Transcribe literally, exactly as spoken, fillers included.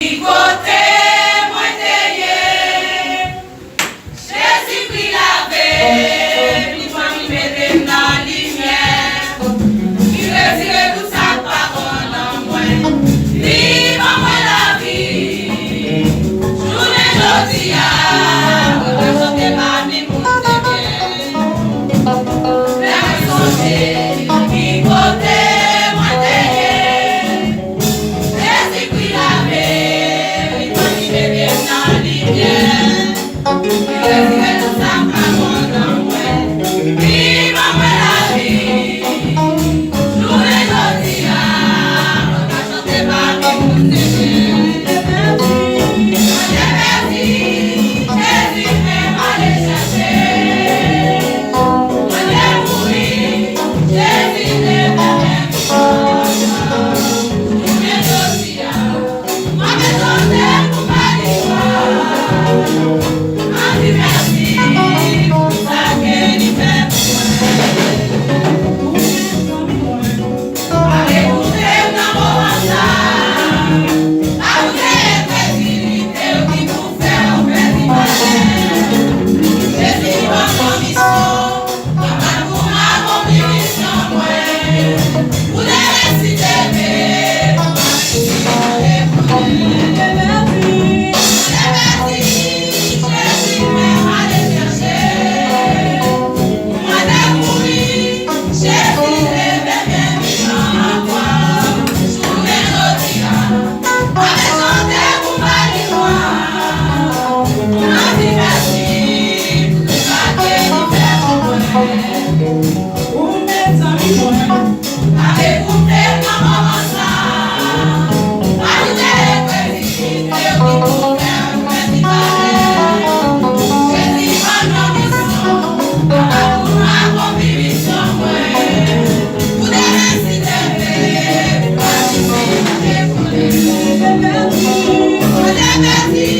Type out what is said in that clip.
Ki kote mwen te ye? Jezikri lave m, li pran m, li mete m nan limyè. Li retire tout sa k pa bon nan mwen. Li ban mwen lavi. Jounen jodi a, mwen ka chante pami moun de byen. Fè mwen sonje ki kote mwen te ye. Jezikri lave m, li pran m, li mete m nan limyè. Li retire tout sa k pa bon nan mwen. Li ban mwen lavi. Jounen jodi a, mwen ka chante pami moun de byen. Mwen te pèdi, Jezi fè m ale chèche. Mwen te mouri, Jezi leve m. Jounen jodi a, mwen bezwen te pou pa li. Mwen di mèsi pou sa ke li fè pou mwen. Pa dekoute m nan moman sa. Pa koute enkredilite yo ki pou fè w pèdi valè. Jezi ban m yon misyon. Papa, pou m akonpli misyon mwen. Pou te resite m. Mwen te pèdi, Jezi fè m ale chèche. Mwen te mouri, Jezi leve m vivan ankò. Jounen jodi a, mwen bezwen te pou pa li lwa. Mwen di mèsi pou sa ke li fè pou mwen. Ou mezanmi mwen. Pa dekoute m nan moman sa. Pa koute enkredilite yo ki pou fè m pèdi valè. Jezi ban m yon misyon. Papa, pou m akonpli misyon mwen. Pou te resite m. Pa kite m dekoule. Mwen te pèdi,